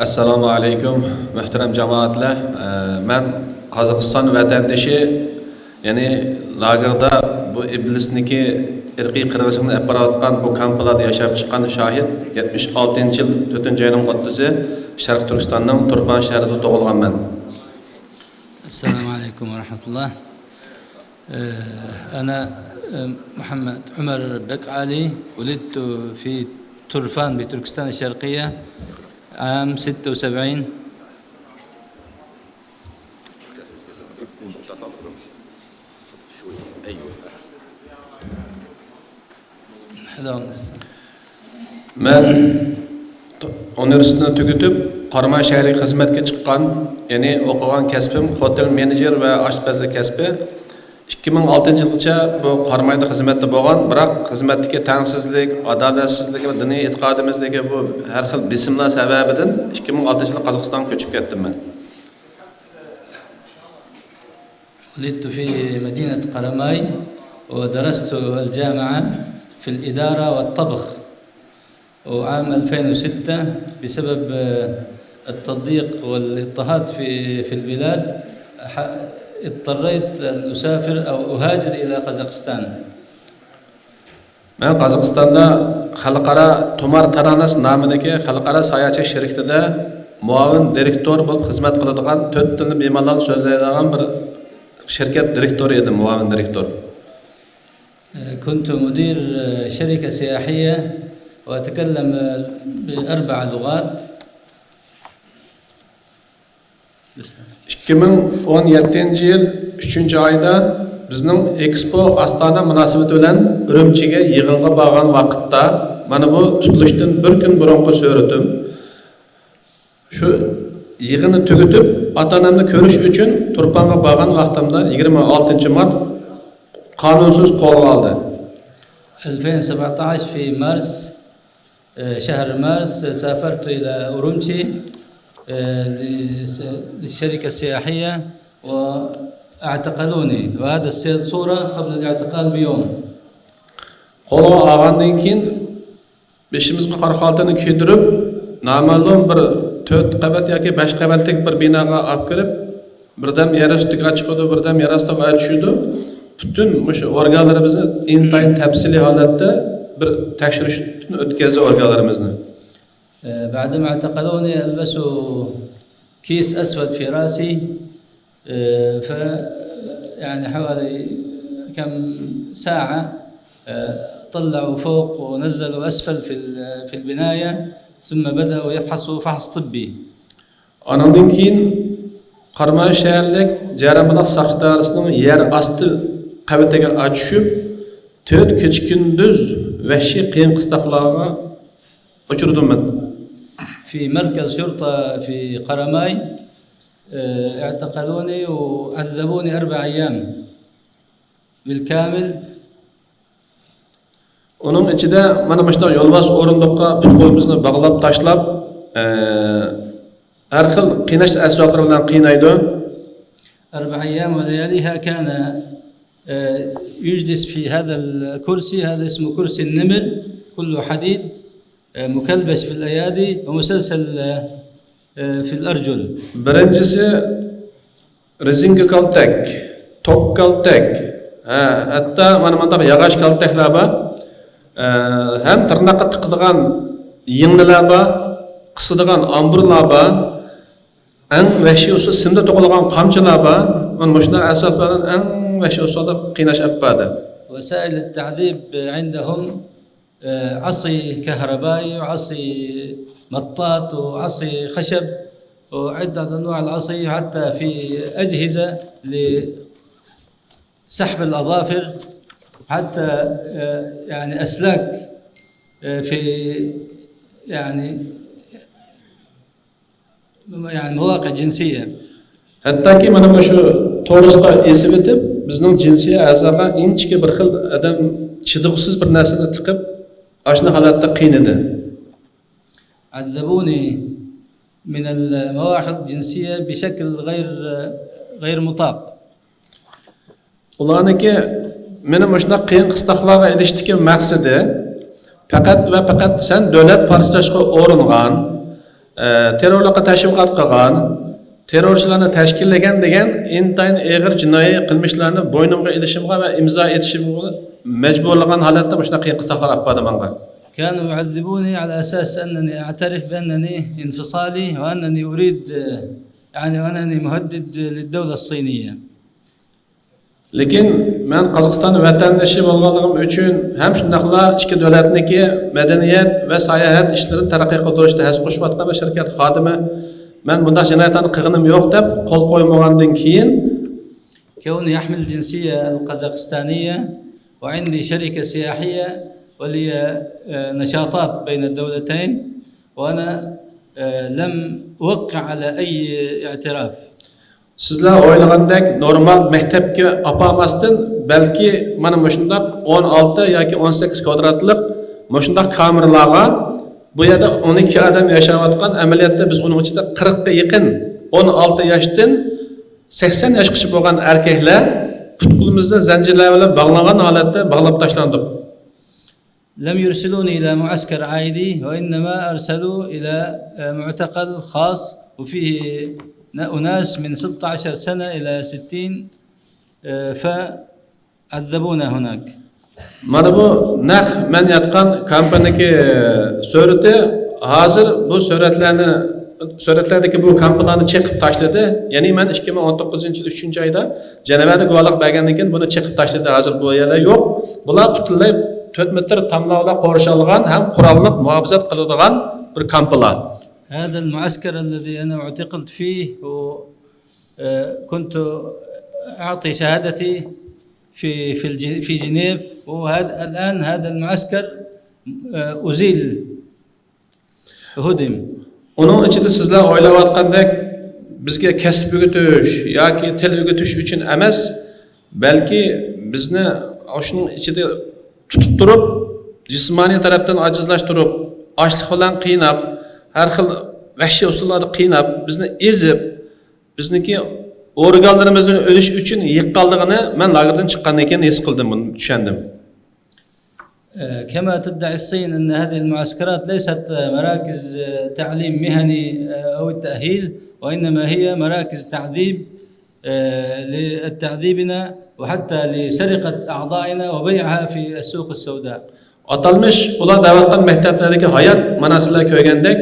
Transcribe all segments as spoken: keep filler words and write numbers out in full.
ئەسسالامۇ ئەلەيكۇم، مۆھتەرەم جامائەتلەر. ئە، مەن قازاقىستان ۋەتەندىشى، يەنى لاگېردا بۇ ئىبلىسنىڭكى ئىرقىي قىرغىنچىلىقىنى ئېلىپ بارىۋاتقان بۇ كامپىلاردا ياشاپ چىققان شاھىت، يەتمىش ئالتىنچى يىل تۆتىنچى ئاينىڭ ئوتتۇزى، شەرقىي تۈركىستاننىڭ تۇرپان شەھىرىدە تۇغۇلغان مەن. السلام عليكم ورحمة الله. آه، أنا، آه، محمد عمر بك علي، ولدت في ترفان بتركستان الشرقية عام ستة وسبعين. مەن ئۇنىۋېرسىتېتنى تۈگىتىپ، قاراماي شەھىرىگە خىزمەتكە چىققان، يەنى ئوقۇغان كەسپىم خوتېل مېنېجېر ۋە ئاشپەزلىك كەسپى. ئىككى مىڭ ئالتىنچى يىلغىچە بۇ قارامايدا خىزمەتتە بولغان، بىراق خىزمەتتىكى تەڭسىزلىك، ئادالەتسىزلىك ۋە دىنىي ئېتىقادىمىزدىكى بۇ ھەر خىل بېسىملار سەۋەبىدىن ئىككى مىڭ ئالتىنچى يىلى قازاقىستانغا كۆچۈپ كەتتىم مەن. ولدت في مدينة قرماي، ودرست الجامعة في الإدارة والطبخ. وعام ألفين وستة بسبب، آه، التضييق والاضطهاد في، في البلاد، ح-، اضطريت أن أسافر أو أهاجر إلى قازاقستان. مەن قازاقىستاندا خەلقئارا تۇمار تارانەس نامىدىكى خەلقئارا ساياھەتچىلىك شىركىتىدە مۇئاۋىن دىرېكتور بولۇپ خىزمەت قىلىدىغان، تۆت تىلنى بىمالال سۆزلەيدىغان بىر شىركەت دىرېكتورى ئىدىم، مۇئاۋىن دىرېكتور. كنت مدير شركة سياحية وأتكلم بأربع لغات. ئىككى مىڭ ئون يەتتىنچى يىل ئۈچىنچى ئايدا بىزنىڭ ئېكسپو ئاستانە مۇناسىۋىتى بىلەن ئۈرۈمچىگە يىغىنغا بارغان ۋاقىتتا، مانا بۇ تۇتۇلۇشتىن بىر كۈن بۇرۇنقى سۈرىتىم. شۇ يىغىننى تۈگىتىپ، ئاتا-ئانامنى كۆرۈش ئۈچۈن تۇرپانغا بارغان ۋاقتىمدا، يىگىرمە ئالتىنچى مارت، قانۇنسىز قولغا ئالدى. ألفين وسبعتاش في مارس، آه، شهر مارس، سافرت إلى أورمشي، آه، لس-، للشركة السياحية واعتقلوني، وهذا الصورة قبل الاعتقال بيوم. قولغا ئالغاندىن كېيىن بېشىمىزغا قارا خالتىنى كىيدۈرۈپ، نامەلۇم بىر تۆت قەۋەت ياكى بەش قەۋەتلىك بىر بىناغا ئاپىرىپ، بىردەم يەر ئۈستىگە ئاچىقىدۇ، بىردەم يەر ئاستىغا چۈشىدۇ. پۈتۈن مۇشۇ ئورگانلىرىمىزنى ئىنتايىن تەپسىلىي ھالەتتە بىر تەكشۈرۈشتىن ئۆتكۈزدى ئورگانلىرىمىزنى. بعدما اعتقلوني ألبسوا كيس أسود في رأسي، ف، يعني حوالي كم ساعة، طلعوا فوق ونزلوا أسفل في ال-، في البناية، ثم بدأوا يفحصوا فحص طبي. ئانىڭدىن كېيىن قاراماي شەھەرلىك جەرەمىداق ساقچى ئىدارىسىنىڭ يەر ئاستى قەۋىتىگە چۈشۈپ، تۆت كېچە كۈندۈز ۋەھشىي قىيىن قىستاقلارغا ئۇچرىدىم مەن. في مركز شرطة في قرماي، آه، اعتقلوني وعذبوني أربع أيام بالكامل. ئۇنىڭ ئىچىدە مانا مۇشۇنداق يولۋاس ئورۇندۇققا پۇت-قولىمىزنى باغلاپ تاشلاپ، ئە، ھەر خىل قىيناش ئەسۋابلىرى بىلەن قىينايدۇ. أربع أيام ولياليها كان، آه، يجلس في هذا الكرسي، هذا اسمه كرسي النمر، كله حديد، آه، مكلبش في الأيادي ومسلسل، آه، في الأرجل. بىرىنچىسى رېزىنكا كالتەك، توك كالتەك، ھە، ھەتتا مانا مۇنداق ياغاچ كالتەكلەر بار. ئە، ھەم تىرناققا تىقىدىغان يىڭنىلەر بار، قىسىدىغان ئامبۇرلار بار. ئەڭ ۋەھشىي ئۇسۇل سىمدا توقۇلغان قامچىلار بار. مانا مۇشۇنداق ئەسۋابلار بىلەن ئەڭ ۋەھشىي ئۇسۇلدا قىيناش ئېلىپ باردى. وسائل التعذيب عندهم، آه، عصي كهربائي وعصي مطاط وعصي خشب وعدة أنواع العصي، حتى في أجهزة لسحب الأظافر، حتى، آه، يعني أسلاك، آه، في، يعني، يعني مواقع جنسية. ھەتتاكى مانا مۇشۇ تورۇسقا ئېسىۋېتىپ، بىزنىڭ جىنسىي ئەزاغا ئىنچىكە بىر خىل ئادەم چىدىغۇسىز بىر نەرسىنى تىقىپ، ئاشۇنداق ھالەتتە قىينىدى. عذبوني من المواقع الجنسية بشكل غير، غير مطاق. ئۇلارنىڭكى مېنى مۇشۇنداق قىيىن قىستاقلارغا ئېلىشتىكى مەقسىتى پەقەت ۋە پەقەت سەن دۆلەت پارچىلاشقا ئۇرۇنغان، ئە، تېررورلۇققا تەشۋىقات قىلغان، تېررورچىلارنى تەشكىللىگەن دېگەن ئىنتايىن ئېغىر جىنايى قىلمىشلارنى بوينۇمغا ئېلىشىمغا ۋە ئىمزا ئېتىشىمغا مەجبۇرلىغان ھالەتتە مۇشۇنداق قىيىن قىستاقلار ئېلىپ باردى ماڭا. كانوا يعذبوني على أساس أنني أعترف بأنني انفصالي وأنني أريد، يعني، وأنني مهدد للدولة الصينية. لېكىن مەن قازاقىستان ۋەتەندىشى بولغانلىقىم ئۈچۈن ھەم شۇنداقلا ئىككى دۆلەتنىڭكى مەدەنىيەت ۋە ساياھەت ئىشلىرىنى تەرەققىي قىلدۇرۇشتا ھەسسە قوشۇۋاتقان بىر شىركەت خادىمى، مەن بۇنداق جىنايەتلەرنى قىلغىنىم يوق دەپ قول قويمىغاندىن كېيىن، كوني أحمل الجنسية القازاقستانية وعندي شركة سياحية ولي، آه، نشاطات بين الدولتين وأنا، آه، لم أوقع على أي اعتراف. سىزلەر ئويلىغاندەك نورمال مەكتەپكە ئاپارماستىن، بەلكى مانا مۇشۇنداق ئون ئالتە ياكى ئون سەككىز كۋادراتلىق مۇشۇنداق كامېرلارغا، بۇ يەردە ئون ئىككى ئادەم ياشاۋاتقان، ئەمەلىيەتتە بىز ئۇنىڭ ئىچىدە قىرىققا يېقىن ئون ئالتە ياشتىن سەكسەن ياشقىچە بولغان ئەركەكلەر پۇت-قولىمىزدا زەنجىرلەر بىلەن باغلانغان ھالەتتە باغلاپ تاشلاندۇق. لم يرسلوني إلى معسكر عائلي، وإنما أرسلوا إلى، آه، معتقل خاص، وفيه ن-، أناس من ستة عشر سنة إلى ستين، آه، فعذبونا هناك. مانا بۇ نەق مەن ياتقان كامپىنىڭكى سۈرىتى. ھازىر بۇ سۈرەتلەرنى، سۈرەتلەردىكى بۇ كامپىلارنى چېقىپ تاشلىدى. يەنى مەن ئىككى مىڭ ئون توققۇزىنچى يىل ئۈچىنچى ئايدا جەنۋەدە گۇۋاھلىق بەرگەندىن كېيىن بۇنى چېقىپ تاشلىدى. ھازىر بۇ يەردە يوق. بۇلار پۈتۈنلەي تۆت مېتىر تاملار بىلەن قورشالغان ھەم قوراللىق مۇھاپىزەت قىلىدىغان بىر كامپىلار. هذا المعسكر الذي أنا اعتقلت فيه و، آه، كنت أعطي شهادتي في، في الج-، في جنيف، وهذا الآن هذا المعسكر، آه، أزيل، هدم. ئۇنىڭ ئىچىدە سىزلەر ئويلاۋاتقاندەك بىزگە كەسىپ ئۆگىتىش ياكى تىل ئۆگىتىش ئۈچۈن ئەمەس، بەلكى بىزنى شۇنىڭ ئىچىدە تۇتۇپ تۇرۇپ، جىسمانىي تەرەپتىن ئاجىزلاشتۇرۇپ، ئاچلىق بىلەن قىيناپ، ھەر خىل ۋەھشىي ئۇسۇللاردا قىيناپ، بىزنى ئېزىپ، بىزنىڭكى ئورگانلىرىمىزنى ئۆلۈش ئۈچۈن يىغقانلىقىنى مەن لاگېردىن چىققاندىن كېيىن ھېس قىلدىم، بۇنى چۈشەندىم. آه، كما تدعي الصين أن هذه المعسكرات ليست، آه، مراكز، آه، تعليم مهني، آه، أو التأهيل، وإنما هي مراكز تعذيب، آه، لتعذيبنا وحتى لسرقة أعضائنا وبيعها في السوق السوداء. ئاتالمىش ئۇلار دەۋاتقان مەكتەپلەردىكى ھايات، مانا سىلەر كۆرگەندەك،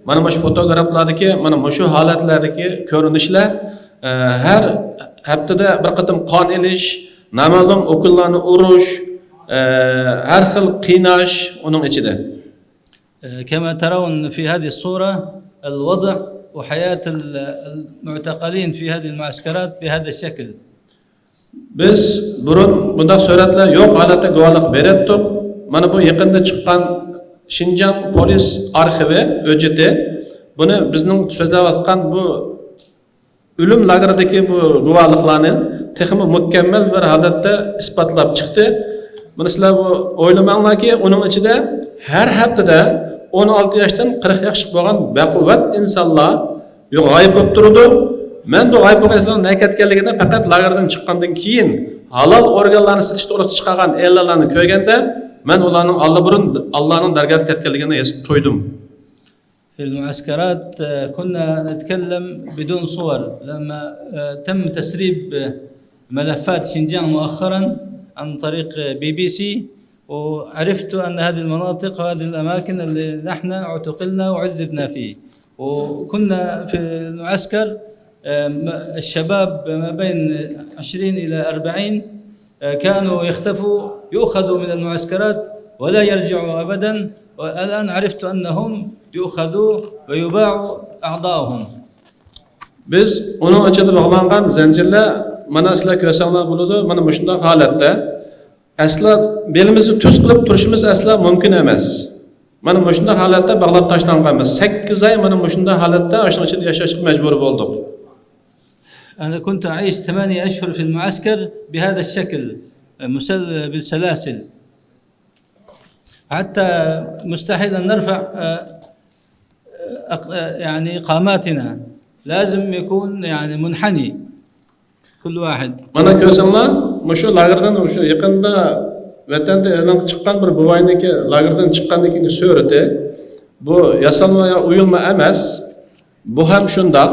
مانا مۇشۇ فوتوگرافلاردىكى، مانا مۇشۇ ھالەتلەردىكى كۆرۈنۈشلەر، ئە، ھەر ھەپتىدە بىر قېتىم قان ئېلىش، نامەلۇم ئوكۇللارنى ئۇرۇش، ئە، ھەر خىل قىيناش ئۇنىڭ ئىچىدە. كما ترون في هذه الصورة الوضع وحياة ال-، المعتقلين في هذه المعسكرات بهذا الشكل. بىز بۇرۇن بۇنداق سۈرەتلەر يوق ھالەتتە گۇۋاھلىق بېرەتتۇق. مانا بۇ يېقىندا چىققان شىنجاڭ پولىس ئارخىۋى ھۆججىتى. بۇنى بىزنىڭ سۆزلەۋاتقان بۇ ئۆلۈم لاگېرىدىكى بۇ گۇۋاھلىقلارنى تېخىمۇ مۇكەممەل بىر ھالەتتە ئىسپاتلاپ چىقتى. بۇنى سىلەر بۇ ئويلىماڭلاركى، ئۇنىڭ ئىچىدە ھەر ھەپتىدە ئون ئالتە ياشتىن قىرىق ياشقىچە بولغان بەقۇۋۋەت ئىنسانلار يوق، غايىب بولۇپ تۇرىدۇ. مەن بۇ غايىب بولغان ئىنسانلارنىڭ نەگە كەتكەنلىكىنى پەقەت لاگېردىن چىققاندىن كېيىن، ھالال ئورگانلارنى سېتىش توغرىسىدا چىقارغان ئېلانلارنى كۆرگەندە، مەن ئۇلارنىڭ ئاللىبۇرۇن ئاللانىڭ دەرگاھىغا كەتكەنلىكىنى ھېس تويدۇم. في المعسكرات، آه، كنا نتكلم بدون صور. لما، آه، تم تسريب ملفات شينجيانغ مؤخرا عن طريق بي بي سي، وعرفت أن هذه المناطق وهذه الأماكن اللي نحن اعتقلنا وعذبنا فيه. وكنا في المعسكر، آه، م-، الشباب ما بين عشرين إلى أربعين، آه، كانوا يختفوا، يؤخذوا من المعسكرات ولا يرجعوا أبدا. والآن عرفت أنهم يؤخذوا ويباع أعضاؤهم. بىز ئۇنىڭ ئىچىدە باغلانغان زەنجىرلەر مانا سىلەر كۆرسەڭلار بولىدۇ، مانا مۇشۇنداق ھالەتتە. ئەسلا بېلىمىزنى تۈز قىلىپ تۇرۇشىمىز ئەسلا مۇمكىن ئەمەس. مانا مۇشۇنداق ھالەتتە باغلاپ تاشلانغانمىز. سەككىز ئاي مانا مۇشۇنداق ھالەتتە ئاشۇنىڭ ئىچىدە ياشاشقا مەجبۇر بولدۇق. أنا كنت أعيش ثمانية أشهر في المعسكر بهذا الشكل، مسل-، بالسلاسل. حتى مستحيل أن نرفع، آه، أق-، آه، يعني قاماتنا. لازم يكون يعني منحني كل واحد. مانا كۆرسەڭلار، مۇشۇ لاگېردىن، مۇشۇ يېقىندا ۋەتەندە ئېلان چىققان بىر بوۋاينىڭكى، لاگېردىن چىققاندىن كېيىنكى سۈرىتى. بۇ ياسالما يا ئويۇلما ئەمەس. بۇ ھەم شۇنداق.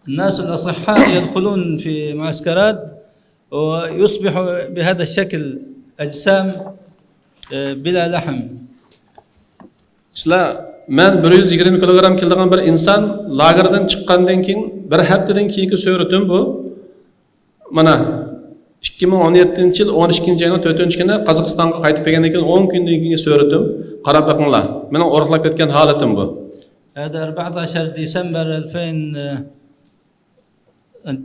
الناس الأصحاء يدخلون في معسكرات ويصبح بهذا الشكل أجسام، آه، بلا لحم. سىلەر، مەن بىر يۈز يىگىرمە كىلوگرام كېلىدىغان بىر ئىنسان لاگېردىن چىققاندىن كېيىن، بىر ھەپتىدىن كېيىنكى سۈرىتىم بۇ. مانا، ئىككى مىڭ ئون يەتتىنچى يىل ئون ئىككىنچى ئاينىڭ تۆتىنچى كۈنى قازاقىستانغا قايتىپ كەلگەندىن كېيىن ئون كۈندىن كېيىنكى سۈرىتىم. قاراپ بېقىڭلار. مېنىڭ ئورۇقلاپ كەتكەن ھالىتىم بۇ. هذا أربعتاشر ديسمبر ألفين، آه،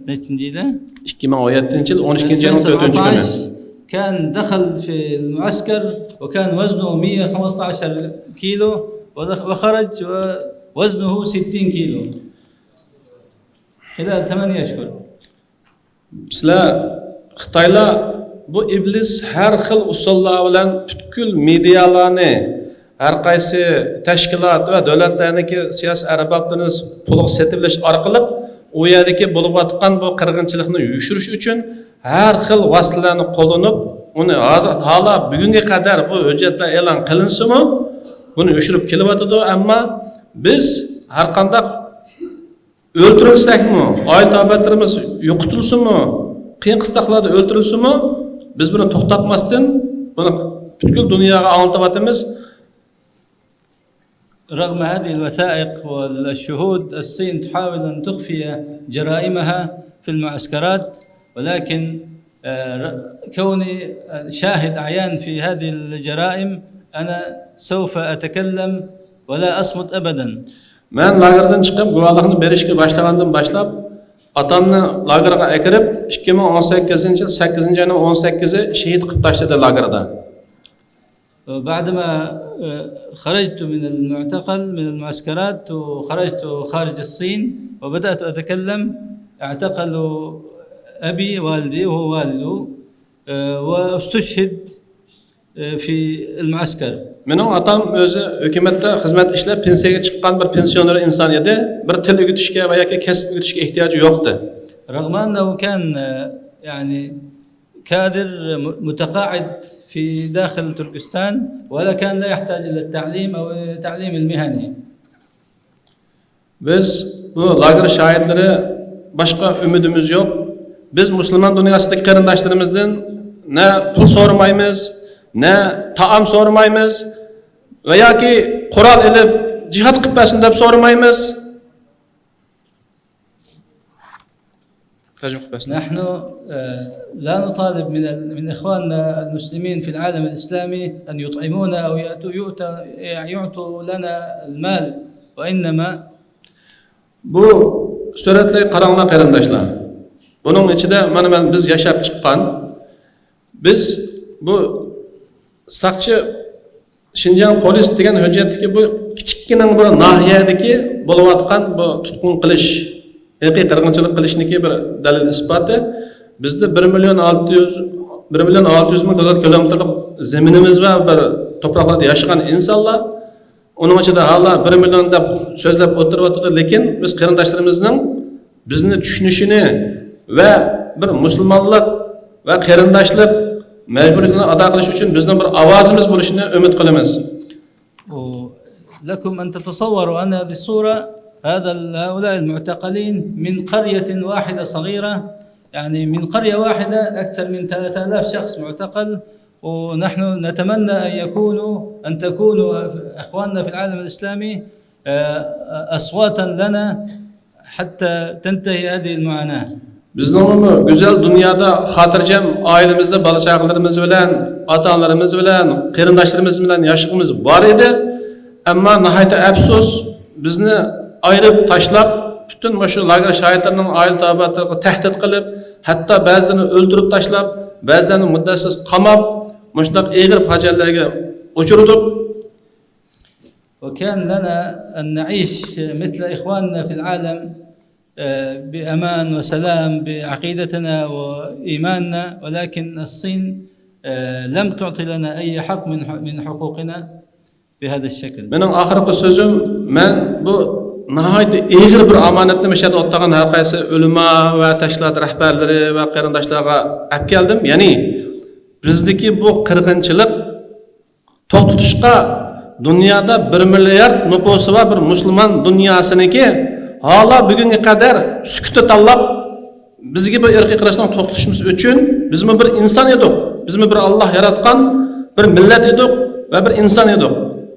نەچچىنچى يىلى؟ ئىككى مىڭ ئون يەتتىنچى يىل ئون ئىككىنچى ئاينىڭ تۆتىنچى كۈنى. كان دخل في المعسكر وكان وزنه مية وخمستاشر كيلو، ودخ-، وخرج وزنه ستين كيلو خلال ثمانية أشهر. سىلەر، خىتايلار بۇ ئىبلىس ھەر خىل ئۇسۇللار بىلەن پۈتكۈل مېدىيالارنى، ھەر قايسى تەشكىلات ۋە دۆلەتلەرنىڭكى سىياسىي ئەربابلىرىنى پۇلغا سېتىۋېلىش ئارقىلىق ئۇ يەردىكى بولۇۋاتقان بۇ قىرغىنچىلىقنى يوشۇرۇش ئۈچۈن ھەر خىل ۋاسىتىلەرنى قوللىنىپ، ئۇنى ھازىر، ھالا بۈگۈنگە قەدەر بۇ ھۆججەتلەر ئېلان قىلىنسىمۇ، بۇنى يوشۇرۇپ كېلىۋاتىدۇ. ئەمما بىز ھەرقانداق ئۆلتۈرۈلسەكمۇ، ئائىلە تاۋابىئاتلىرىمىز يوقىتىلسىمۇ، قىيىن قىستاقلاردا ئۆلتۈرۈلسىمۇ، بىز بۇنى توختاتماستىن، بۇنى پۈتكۈل دۇنياغا ئاڭلىتىۋاتىمىز. رغم هذه الوثائق والشهود، الصين تحاول أن تخفي جرائمها في المعسكرات، ولكن، آه، كوني شاهد عيان في هذه الجرائم، أنا سوف أتكلم ولا أصمت أبدا. مەن لاگېردىن چىقىپ، گۇۋاھلىقنى بېرىشكە باشلىغاندىن باشلاپ، ئاتامنى لاگېرغا ئەكىرىپ، ئىككى مىڭ ئون سەككىزىنچى يىل سەككىزىنچى ئاينىڭ ئون سەككىزى شېھىت قىلىپ تاشلىدى لاگېردا. بعدما، آه، خرجت من المعتقل، من المعسكرات، وخرجت خارج الصين وبدأت أتكلم. اعتقلوا أبي، والدي، وهو والده، آه، واستشهد، آه، في المعسكر. مېنىڭ ئاتام ئۆزى ھۆكۈمەتتە خىزمەت ئىشلەپ، پېنسىيەگە چىققان بىر پېنسىيونېر ئىنسان ئىدى. بىر تىل ئۆگىتىشكە ۋە ياكى كەسىپ ئۆگىتىشكە ئېھتىياجى يوقتى. رغم أنه كان، آه، يعني، كادر م-، متقاعد في داخل تركستان، ولا كان لا يحتاج إلى التعليم أو التعليم المهني. بىز بۇ لاگېر شاھىتلىرى باشقا ئۈمىدىمىز يوق. بىز مۇسۇلمان دۇنياسىدىكى قېرىنداشلىرىمىزدىن نە پۇل سورىمايمىز، نە تائام سورىمايمىز ۋە ياكى قورال ئېلىپ جىھاد قىلىپ بەرسۇن دەپ سورىمايمىز. تەرجىمە قىلىپ بەرسىلە. نحن، آه، لا نطالب من ال-، من إخواننا المسلمين في العالم الإسلامي أن يطعمونا أو يأتوا، يؤتى-، يعطوا لنا المال، وإنما بۇ سۈرەتلەرگە قاراڭلار، قېرىنداشلار. بۇنىڭ ئىچىدە مانا مەن، بىز ياشاپ چىققان، بىز بۇ ساقچى شىنجاڭ پولىس دېگەن ھۆججەتتىكى بۇ كىچىككىنە بىر ناھىيەدىكى بولۇۋاتقان بۇ تۇتقۇن قىلىش، ھەقىقىي قىرغىنچىلىق قىلىشنىكى بىر دەلىل ئىسپاتى. بىزدە بىر مىليون ئالتە يۈز، بىر مىليون ئالتە يۈز مىڭ كىلومېتىرلىق زېمىنىمىز ۋە بىر توپراقلاردا ياشىغان ئىنسانلار، ئۇنىڭ ئىچىدە ھالا بىر مىليون دەپ سۆزلەپ ئولتۇرۇۋاتىدۇ، لېكىن بىز قېرىنداشلىرىمىزنىڭ بىزنى چۈشىنىشىنى ۋە بىر مۇسۇلمانلىق ۋە قېرىنداشلىق مەجبۇرىيىتىنى ئادا قىلىش ئۈچۈن بىزنىڭ بىر ئاۋازىمىز بولۇشىنى ئۈمىد قىلىمىز. لكم أن تتصوروا أن هذه الصورة، هذا ال-، هؤلاء المعتقلين من قرية واحدة صغيرة، يعني من قرية واحدة أكثر من ثلاثة آلاف شخص معتقل، ونحن نتمنى أن يكونوا، أن تكونوا إخواننا في العالم الإسلامي، آه، أصواتا لنا حتى تنتهي هذه المعاناة. بىزنىڭمۇ گۈزەل دۇنيادا خاتىرجەم ئائىلىمىزدە بالا-چاقىلىرىمىز بىلەن، ئاتا-ئانىلىرىمىز بىلەن، قېرىنداشلىرىمىز بىلەن ياشىغىمىز بار ئىدى. ئەمما ناھايىتى ئەپسۇس، بىزنى ئايرىپ تاشلاپ، پۈتۈن مۇشۇ لاگېر شاھىتلىرىنىڭ ئائىلە تاۋابىئاتلىرىغا تەھدىت قىلىپ، ھەتتا بەزىلىرىنى ئۆلتۈرۈپ تاشلاپ، بەزىلىرىنى مۇددەتسىز قاماپ، مۇشۇنداق ئېغىر پاجىئەلەرگە ئۇچرىدۇق. وكان لنا أن نعيش مثل إخواننا في العالم، آه، بأمان وسلام بعقيدتنا وإيماننا، ولكن الصين، آه، لم تعطي لنا أي حق من ح-، من حقوقنا بهذا الشكل. مېنىڭ ئاخىرقى سۆزۈم، مەن بۇ ناھايىتى ئېغىر بىر ئامانەتنى مەشەدە ئولتۇرغان ھەر قايسى ئۆلىما ۋە تەشكىلات رەھبەرلىرى ۋە قېرىنداشلارغا ئەپ كەلدىم. يەنى بىزدىكى بۇ قىرغىنچىلىق توختىتىشقا دۇنيادا بىر مىليارد نوپۇسى بار بىر مۇسۇلمان دۇنياسىنىڭكى ھالا بۈگۈنگە قەدەر سۈكۈتنى تاللاپ، بىزگە بۇ ئىرقىي قىرغىنچىلىقنى توختىتىشىمىز ئۈچۈن، بىزمۇ بىر ئىنسان ئىدۇق. بىزمۇ بىر ئاللاھ ياراتقان بىر مىللەت ئىدۇق ۋە بىر ئىنسان ئىدۇق.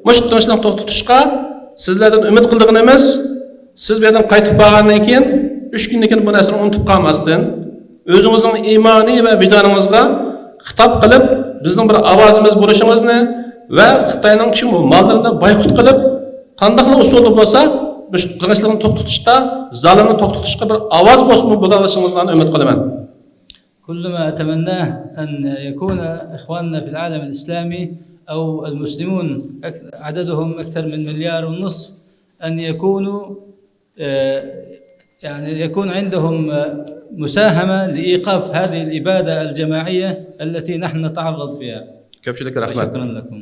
مۇشۇ قىرغىنچىلىقنى توختىتىشقا سىزلەردىن ئۈمىد قىلىدىغىنىمىز، سىز بۇ يەردىن قايتىپ بارغاندىن كېيىن، ئۈچ كۈندىن كېيىن بۇ نەرسىنى ئۇنتۇپ قالماستىن، ئۆزىڭىزنىڭ ئىمانى ۋە ۋىجدانىڭىزغا خىتاب قىلىپ، بىزنىڭ بىر ئاۋازىمىز بولۇشىڭىزنى ۋە خىتاينىڭ چىن ماللىرىنى بايقۇت قىلىپ، قانداقلا ئۇسۇلدا بولسا، مۇشۇ قىرغىنچىلىقنى توختىتىشتا، زالىمنى توختىتىشقا بىر ئاۋاز بولسىمۇ بولالىشىڭىزلارنى ئۈمىد قىلىمەن. كل ما أتمناه أن يكون إخواننا في العالم الإسلامي أو المسلمون أكث- عددهم أكثر من مليار ونصف أن يكونوا آه، يعني يكون عندهم آه، مساهمة لإيقاف هذه الإبادة الجماعية التي نحن نتعرض فيها. كۆپچىلىككە رەھمەت. شكرا لكم.